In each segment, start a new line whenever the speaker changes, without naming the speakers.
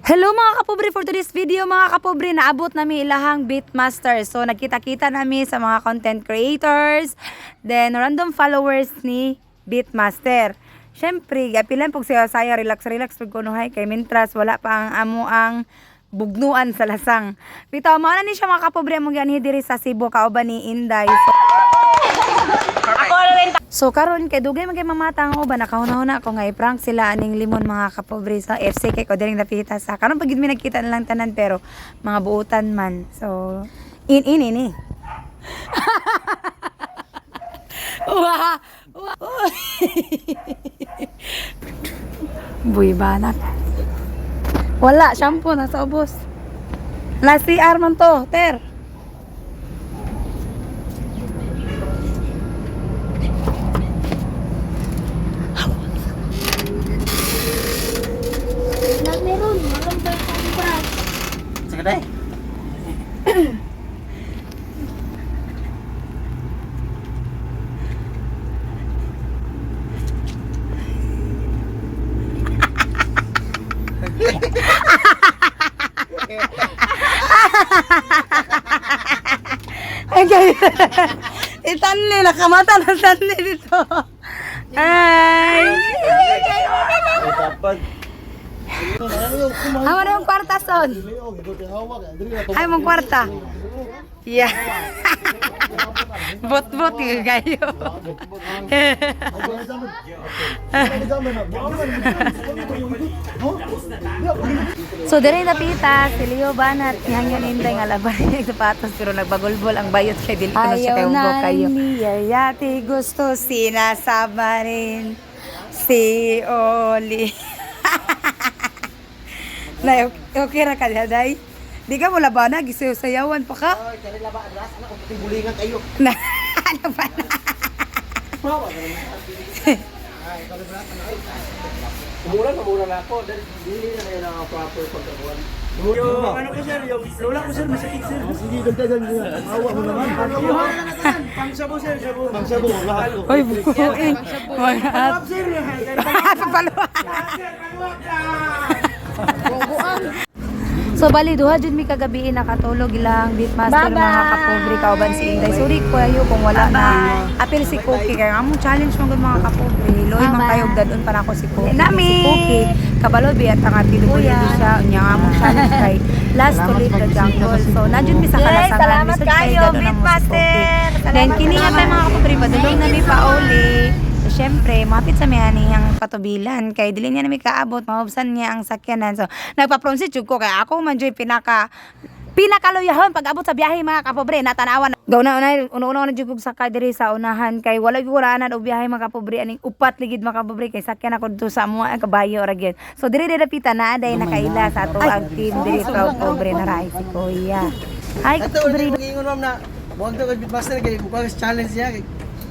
Hello, mga kapobre! For today's video, mga kapobre, naabot nami ilahang Beatmaster. So nagkita-kita nami sa mga content creators, then random followers ni Beatmaster. Syempre, gapilan pug siya saya, relax relax pug kunuhay kay mintras wala pa ang amo ang bugnuan sa lasang. Bitaw, mao na ni siya, mga kapobre, among gianhi diri sa Cebu kauban ni Inday. So karon kay dugay man kay mamata ang uban, nakahuna-huna ako nga i-prank sila aning limon, mga kapobre, sa FC kay ko diring dapita sa karon pag gid mi nagkita na lang tanan, pero mga buutan man. So in in in eh. Wah! Wah! Buy banat. Wala, shampoo nasa ubos. Na CR man to, ter.
Meron, meron ba yung
Sige day.
Ay, kay itanli, nakamata na tanli dito. Ay!
Dapat.
Hawa na yung kwarta, son. Ay, mong kwarta. Yeah. Bot-bot yung kayo. So, dire napita, si Leo Banat, nihangyan Inday nga laban niya yung sapatos, pero nagbagulbol ang bayot kay dili ko na siya kayo kayo. Niyayati gusto, sinasama rin si Oli. Nay, okay, okay ra ka diha, day? Di ka mo labana, gisayaw-sayawan pa ka.
Ay, kani laba adras anak ko bulingan kayo.
Na, ano ba na?
Mura na mura na ako dahil dili na yun ang proper pagkakuan. Yung ano ko sir, yung lola ko sir, masakit sir.
Sige, dagdagan mo yan. Awa mo naman.
Pang sabo sir, sabo.
Pang sabo, lahat.
Oy, buuin. Mga
Sir,
Papaluwa. So bali duha jud mi kagabi nakatulog ilang Beatmaster, mga kapobre, kauban si Inday. Sorry kayo kung wala na apil si Cookie kay among challenge man gud, mga kapobre. Loy man kayo dadon pa nako si Cookie.
Nami!
Si Cookie kabalo bi at ang PWD siya unya nga among challenge kay last to leave the jungle. So na jud mi sa
Yay,
kalasangan.
salamat
Lisod
kayo,
dadon amo si
Beatmaster.
Cookie. Then kini nga tayo, mga kapobre, padulong na mi pauli. So, syempre, mapit sa may ang patubilan kay dili niya na may kaabot, mahubsan niya ang sakyanan. So, nagpa-pronounce jud ko kay ako man jud pinaka pinakaluyahon pag abot sa biyahe, mga kapobre, natanawan. Gaw na una una na jud kog sakay diri sa unahan kay wala gyud wala og biyahe, mga kapobre, aning upat ligid, mga kapobre, kay sakyan ako dito sa amo ang kabayo ra gyud. So diri diri dapita na aday nakaila sa ato ang team diri proud pobre na rai si Kuya. Hi,
Ato
kapobre.
ulit ingon ma'am na buwag to kay Bitmaster kay bukas challenge niya kay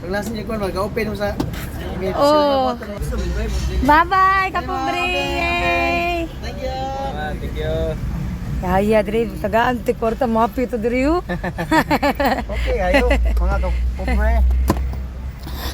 paglasin niya kuan mag-open mo sa
Oh. Bye-bye, kapobre. Yay!
Thank you. Thank you.
Yaya, diri tagaan ti kwarta mapi to diri oh.
Okay, ayo mga kapobre.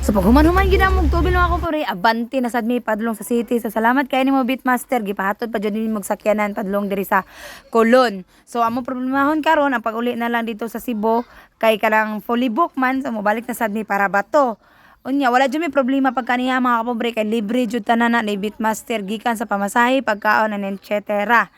So pag human-human gid ang tubil mga kapobre, abante na sad mi padulong sa city. So salamat kay nimo, Beatmaster, gipahatod pa jud nimo sakyanan padulong diri sa Colon. So amo problemahon karon ang pag-uli na lang dito sa Cebu kay kanang fully book man, so mobalik na sad mi para bato. Unya, wala jud may problema pag kaniya, mga kapobre, kay libre jud tanan na ni Beatmaster gikan sa pamasahe, pagkaon and etc.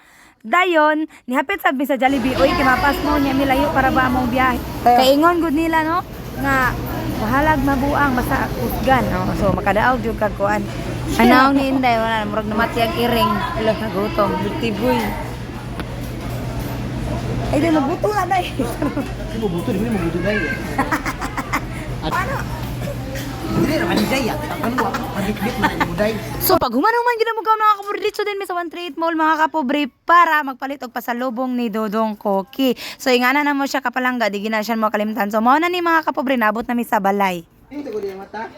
Dayon, nihapit sabi sa Jollibee, "Oy, kay mapas mo niya milayo para ba among biyahe." Kay ingon gud nila no nga bahalag mabuang basta usgan no. So makadaog jud kag kuan. Anaw ni Inday wala murag namati ang iring. Hala, nagutom, tiboy. Ay, di nabuto na day.
Di mo buto, di mo buto dai. Ano? Dili ra man day ah. Ano pagitbit man mo day.
So pag human-human gid mo mga kapobre, dito din mi sa 138 Mall, mga kapobre, para magpalit og pasalubong ni Dodong Koki. So ingana na mo siya kapalangga, di gina siya mo kalimtan. So mao na ni, mga kapobre, naabot na mi sa balay.
Hindi ko niya mata.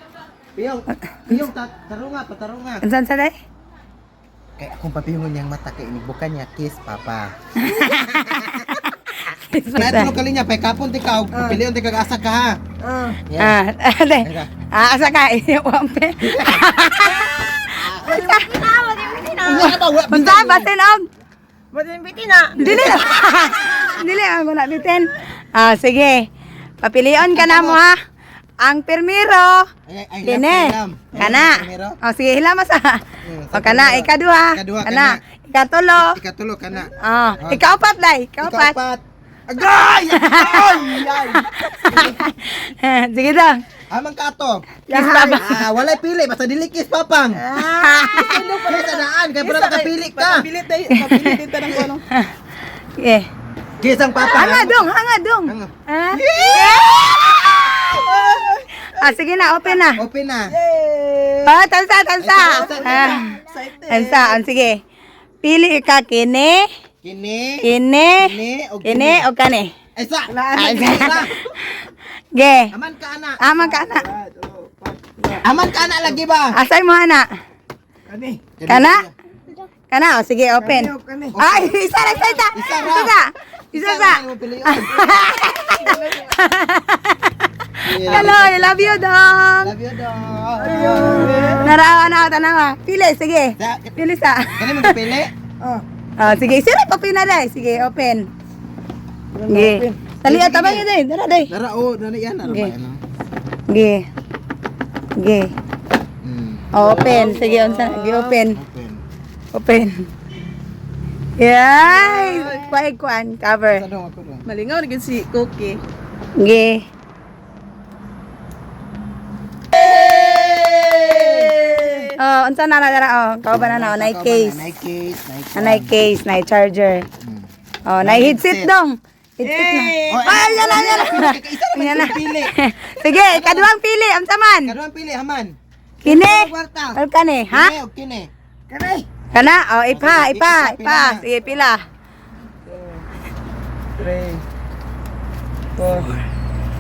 Piyong, piyong tarunga, patarunga.
Unsan sa day?
Kay akong papiyongon niyang mata kay inigbukan niya kiss papa. Nato kali niya pay kapon ti ka og pilion ti kag asa ka ha.
Ah, ate. Ah, asa ka? Wampe.
Wala ba wala
Unsa basin og?
Matin na.
Dili na. Dili ang na bitin. Ah, sige. Papilion ka na mo ha. Ang pirmiro.
Ay, ay,
Kini.
hilam, hilam.
Kana.
Primero.
Oh, sige, hilama sa.
Mm,
O kana, ikaduha.
Ikaduha,
Kana. Ikatulo.
Ikatulo ka na.
Oh, ikaapat dai, ikaapat.
Ikaapat. Agay! Agay! Ay!
Sige daw.
Amang ka ato.
Kiss papa.
Ah, walay pili basta dili kiss papang. Kiss daan kay para makapili ka.
Papilit tayo, papilit din tanang ano.
Sige.
Kiss ang papang.
Hanga dong, hanga dong.
Hanga.
Ah? Ah, sige na, open na.
Open na.
Ah, tansa, tansa.
Ay, tansa,
Ah, tansa, ah, sige. Pili ka kini,
Kini.
kini,
Kini og
kini o kani.
Ay sa.
Ay,
Isa.
Ge.
Aman ka ana.
Aman ka na.
Aman ka ana lagi ba?
Asay mo ana.
Kani.
Kana? Kana, o sige, open.
Kani.
Ay, isa ra, isa, isa.
Isa ra.
Isa sa. Isa sa.
ra imong pilion.
Hello, I love you, dong.
Love you dong.
Narawa na ako, tanawa. Pili, sige.
Sa-
Pili sa.
Kani mo pili?
Oh.
Ah, sige, sila pa pina day. Sige, open. Sige. Dali, tabang yun day. Dara day.
Dara oh, dara yan ano
Okay.
ba yan?
Sige. Sige. Oh, open. Sige, unsa? Sige, open.
Open.
Open. Yay! Kuan kuan cover.
Sa dong ako dong.
Malingaw na gid si Cookie.
Sige. Oh, unsa na na dara oh. Kauban na na oh, nay case.
Nay case, nay
Ah, nay case, nay charger. Oh, nay headset dong. Headset na.
Oh,
Ay, yan na, yan na.
Isa naman
Yan na.
yung pili.
Sige, kaduhang pili, unsa man?
Kaduhang pili haman.
Kini.
Kwarta.
Or kani, ha?
Kini og kini.
Kani.
Kana, oh, ipa,
Sige,
ipa,
isa,
ipa.
pila na.
Sige, pila.
3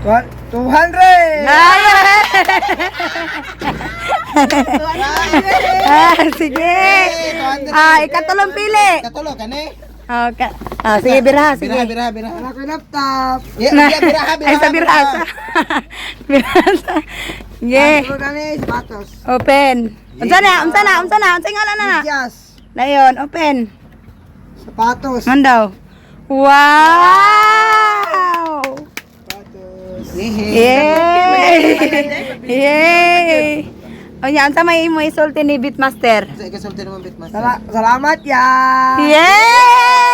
4 200.
Ay! Ah, sige. Ah, ikatulong pili.
Katulo kani.
Oh, ka ah, sige, biraha, sige.
Biraha, biraha, biraha.
Wala ko laptop.
Yeah, yeah, biraha, biraha.
Ay, sa birasa. Birasa. Sige.
Ano kani sapatos.
Open. Unsa na? Unsa na? Unsa na? Unsa ngalan na na?
Yes.
Dayon, open.
Sapatos.
Man daw. Wow!
Sapatos.
Yay! Yay! O niya, unsa may imo isulti ni Beatmaster?
Sa ikasulti naman bitmaster.
Salamat ya.
Yay!